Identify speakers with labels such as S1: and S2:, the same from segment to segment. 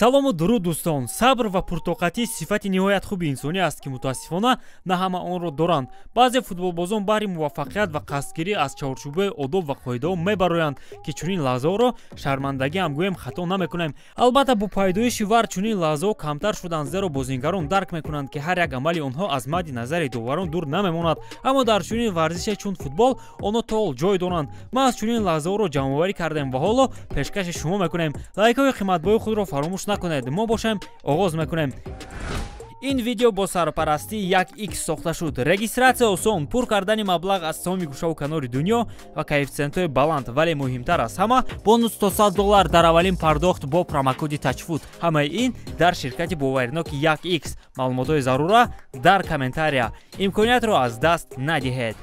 S1: Салому дуруд, дӯстон. Сабр ва пуртоқатӣ сифати ниҳоят хуби инсонӣ аст, ки мутаассифона на ҳама онро доранд. Баъзе футболбозон баҳри муваффақият ва қасдгирӣ аз чаҳорчӯбаи одоб ва қоидаҳо мебароянд, ки чунин лаҳзаҳоро шармандагӣ ҳам гӯем, хато намекунем. Албатта, бо пайдоиши ВАР чунин лаҳзаҳо камтар шуданд, зеро бозингарон дарк мекунанд, ки ҳар як амали онҳо аз мадди назари доварон дур намемонад. Аммо дар чунин варзише чун футбол онҳо то ҳол ҷой доранд. Ма аз чунин лаҳзаҳоро ҷамъоварӣ кардем ва ҳоло пешкаши шумо мекунем. Лайкҳои қиматбои худро фаромӯш накунед. Мо бошем, оғоз мекунем. Ин видео бо сарпарастии 1x сохта шуд. Регистратсия осон, пур кардани маблағ аз тамоми гӯшаву канори дунё ва коэффитсиентҳои баланд, вале муҳимтар аз ҳама бонус то 100 доллар дар аввалин пардохт бо промокоди Тачфут. Ҳамаи ин дар ширкати боваринок 1x. Маълумотҳои зарура дар комментария. Имкониятро аз даст надиҳед.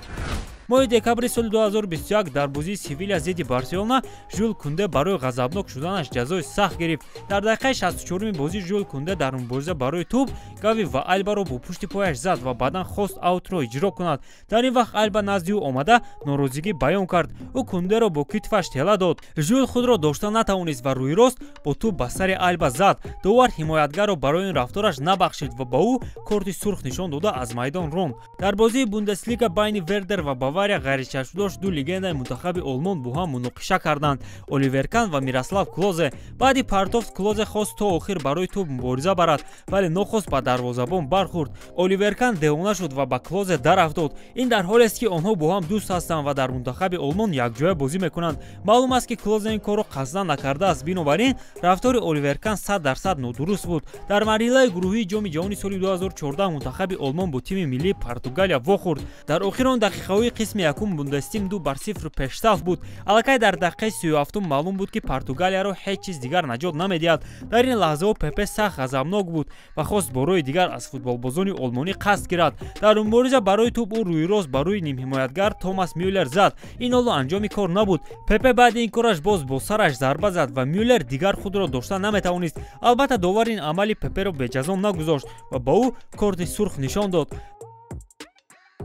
S1: Моҳи декабри соли 2021 дар бозии Севиля зидди Барселона Жюл Кунде барои ғазабнок шуданаш ҷазои сахт гирифт. Дар дақиқаи 64-уми бозӣ Жюл Кунде дар мубориза барои тӯб Гави ва Альбаро бо пушти пояш зад ва баъдан хост аутро иҷро кунад. Дар ин вақт Альба назди ӯ омада норозигӣ баён кард. Ӯ Кундеро бо китфаш тела дод. Жюл худро дошта натавонист ва рӯйрост бо тӯб ба сари Альба зад. Довар ҳимоятгарро барои ин рафтораш набахшид ва ба ӯ корти сурх нишон дода, аз майдон ронд. Дар бозии Бундеслига байни Вердер ва Бавария ғайричашмдошт ду легендаи мунтахаби Олмон бо ҳам муноқиша карданд: Оливер Кан ва Мирослав Клозе. Баъди партофт Клозе хост то охир барои тӯб мубориза барад, вале нохост ба дарвозабон бархӯрд. Оливер Кан девона шуд ва ба Клозе дарафтод. Ин дар ҳолест, ки онҳо бо ҳам дӯст ҳастанд ва дар мунтахаби Олмон якҷоя бозӣ мекунанд. Маълум аст, ки Клозе ин корро қасдан накардааст, бинобар ин рафтори Оливер Кан 100% нодуруст буд. Дар марҳилаи гурӯҳии Ҷоми ҷаҳони соли 2014 мунтахаби Олмон бо тими миллии Португалия вохӯрд. Дар охири он дақиқаҳои қисми якум бундестим 2-0 пешсаф буд. Аллакай дар дақиқаи 37 маълум буд, ки Португалияро ҳеҷ чиз дигар наҷот намедиҳад. Дар ин лаҳзаҳо Пепе сахт ғазабнок буд ва хост борои дигар аз футболбозони олмонӣ қасд гирад. Дар мубориза барои тӯб ӯ рӯйрост ба рӯи нимҳимоятгар Томас Мюллер зад. Ин ҳоло анҷоми кор набуд. Пепе баъди ин кораш боз бо сараш зарба зад ва Мюллер дигар худро дошта наметавонист. Албатта, довар ин амали Пеперо беҷазо нагузошт ва ба ӯ корти сурх нишон дод.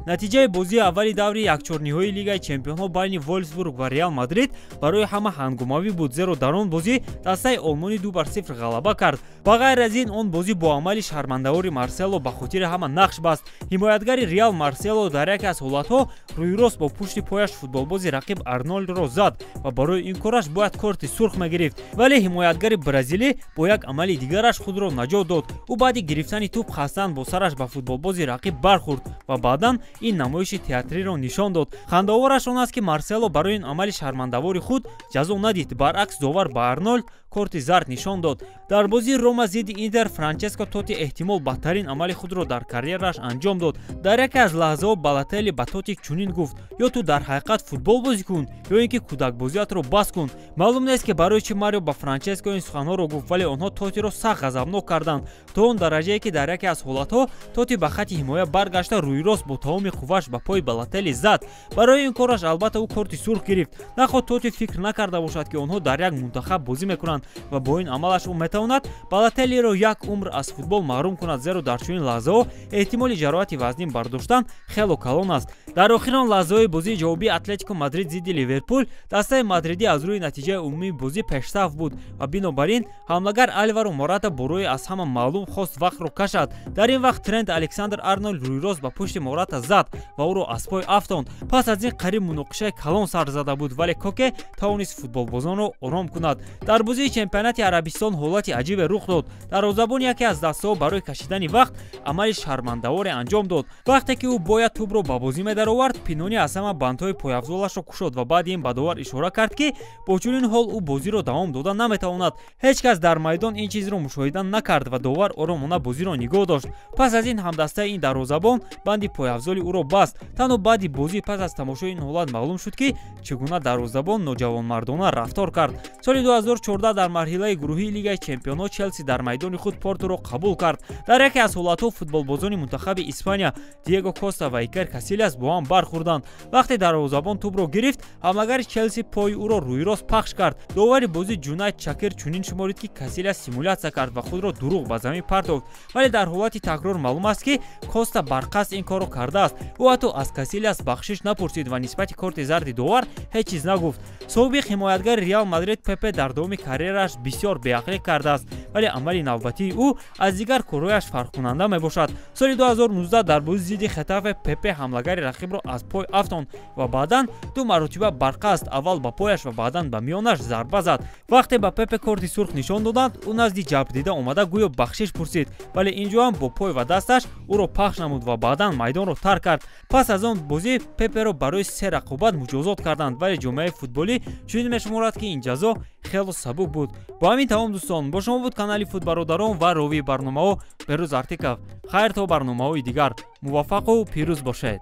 S1: Натиҷаи бозии аввали даври якчорниҳоии Лигаи чемпионҳо байни Волфсбург ва Реал Мадрид барои ҳама ҳангомавӣ буд, зеро дар он бозӣ дастаи олмонӣ 2-0 ғалаба кард. Ба ғайр аз ин, он бозӣ бо амали шармандавори Марсело ба хотири ҳама нақш баст. Ҳимоятгари Реал Марсело дар яке аз ҳолатҳо рӯйрост бо пушти пояш футболбози рақиб Арнолдро зад ва барои ин кораш бояд корти сурх мегирифт, вале ҳимоятгари бразилӣ бо як амали дигараш худро наҷот дод. Ӯ баъди гирифтани тӯб қасдан бо сараш ба футболбози рақиб бархӯрд ва баъдан ин намоиши театриро нишон дод. Хандаовараш он аст, ки Марсело барои ин амали шармандавори худ ҷазо надид, баръакс, довар ба Арнолд корти зард нишон дод. Дар бозии Рома зидди Интер Франческо Тоти эҳтимол бадтарин амали худро дар карьераш анҷом дод. Дар яке аз лаҳзаҳо Балотелли ба Тоти чунин гуфт: «Ё ту дар ҳақиқат футбол бозӣ кун, ё ин ки кӯдакбозиятро бас кун». Маълум нест, ки барои чӣ Марио ба Франческо ин суханҳоро гуфт, вале онҳо Тотиро сахт ғазабнок карданд, то он дараҷае, ки дар яке аз ҳолатҳо Тоти ба хатти ҳимоя баргашта, рӯйрост бо тамоми қувваш ба пои Балотелли зад. Барои ин кораш, албатта, ӯ корти сурх гирифт. Наход Тоти фикр накарда бошад, ки онҳо дар як мунтахаб бозӣ мекунанд ва бо ин амалаш ӯ метавонад Балотеллиро як умр аз футбол маҳрум кунад, зеро дар чунин лаҳзаҳо эҳтимоли ҷароҳати вазнин бардоштан хело калон аст. Дар охири он лаҳзаҳои бозии ҷавобии Атлетико Мадрид зидди Ливерпул дастаи мадридӣ аз рӯи натиҷаи умумии бозӣ пешсаф буд ва бинобар ин ҳамлагар Альваро Мората бо роҳи аз ҳама маълум хост вақтро кашад. Дар ин вақт Трент Александр Арнолд рӯйрост ба пушти Мората зад ва ӯро аз пой афтонд. Пас аз ин қариб муноқишаи калон сар зада буд, вале Коке тавонист футболбозонро ором кунад. Дар бозии чемпионати Арабистон ҳолати аҷибе рух дод. Дарвозабони яке аз дастаҳо барои кашидани вақт амали шармандаворе анҷом дод. Вақте ки ӯ бояд тӯбро ба бозӣ медаровард, пинҳонӣ аз ҳама бандҳои пойафзолашро кушод ва баъди ин ба довар ишора кард, ки бо чунин ҳол ӯ бозиро давом дода наметавонад. Ҳеҷ кас дар майдон ин чизро мушоҳида накард ва довар оромона бозиро нигоҳ дошт. Пас аз ин ҳамдастаи ин дарвозабон банди пойафзоли ӯро баст. Танҳо баъди бозӣ, пас аз тамошои ин ҳолат, маълум шуд, ки чӣ гуна дарвозабон ноҷавонмардона рафтор кард. Соли 2014 дар марҳилаи гурӯҳии Лигаи чемпионҳо Челси дар майдони худ Порторо қабул кард. Дар яке аз ҳолатҳо футболбозони мунтахаби Испания Диего Коста ва Икер Касилиас бо ҳам бархӯрданд. Вақте дарвозабон тӯбро гирифт, ҳамлагари Челси пои ӯро рӯйрост пахш кард. Довари бозӣ Ҷунайд Чакир чунин шуморид, ки Касилиас симулятсия кард ва худро дурӯғ ба замин партофт, вале дар ҳолати такрор маълум аст, ки Коста барқасд ин корро кардааст. Ӯ ҳатто аз Касилиас бахшиш напурсид ва нисбати корти зарди довар ҳеҷ чиз нагуфт. Собиқ ҳимоятгари Реал Мадрид Пепе дар давоми карьераш бисёр беақлӣ кардааст. Вале амали навбатии ӯ аз дигар корҳояш фарқкунанда мебошад. Соли 2019 дар бозӣ зидди Хетафе Пепе ҳамлагари рақибро аз пой афтонд ва баъдан ду маротиба барқасд аввал ба пояш ва баъдан ба миёнаш зарба зад. Вақте ба Пепе корти сурх нишон доданд, ӯ назди ҷабрдида омада гӯё бахшиш пурсид, вале ин ҷо ҳам бо пой ва дасташ ӯро пахш намуд ва баъдан майдонро тарк кард. Пас аз он бозӣ Пеперо барои се рақобат муҷозот карданд, вале ҷомеаи футболӣ чунин мешуморад, ки ин ҷазо хело сабук буд. Бо ҳамин тамом, дӯстон, бо шумо буд канали Футбародарон ва ровии барномаҳо Берӯз Артиков. Хайр, то барномаҳои дигар, муваффақу пирӯз бошед.